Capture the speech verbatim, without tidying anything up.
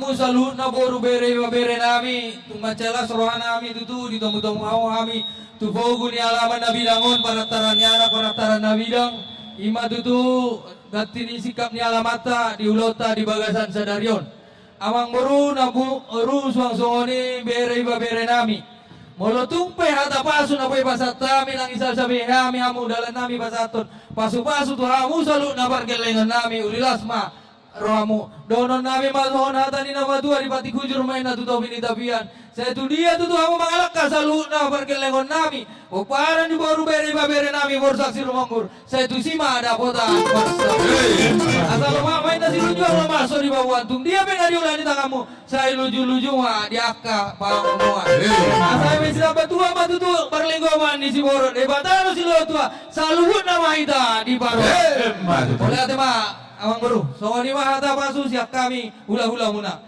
Saluhutna boru, bere, ibebere nami, tung mansai las roha nami tutu ditomu-tomu hamu hami tu pogu ni alaman na bidang on, panataran ni anak, panataran na bidang. I ma tutu ganti ni singkap ni alamanta di ulaonta di bagasan sadari on. Amang boru, namboru, suang songon i bere, ibebere nami. Molo tung pe hata pasu na boi pasahat hami, nang i sasabei hami hamu, dalan nami pasahathon pasu-pasu tu hamu saluhutna pargellengon nami, uli las ma rohamu. Dohonon nami ma songon hata ni na matua: Di patik hujur ma inna, tu topi ni tapian. Sai tu dia tutu hamu mangalangka saluhutna pargellengon nami, pomparan ni boru, bere, ibebere nami, Borsak Sirumonggur, sai tusi ma dapotan parsaoran. Asa lomak ma inna silunjuang, lomak so dibaboan. Tung dia pe na diula ni tanganmu, sai luju-luju ma di angka pangomoan. Asa eme sidamba tua ma tutu parlinggoman ni siborok, Debata do silehon tua, saluhutna ma hita diparorot. Emma tutu. Mauliate ma, amang boru. Songon i ma hata pasu sian hami hula-hulamuna.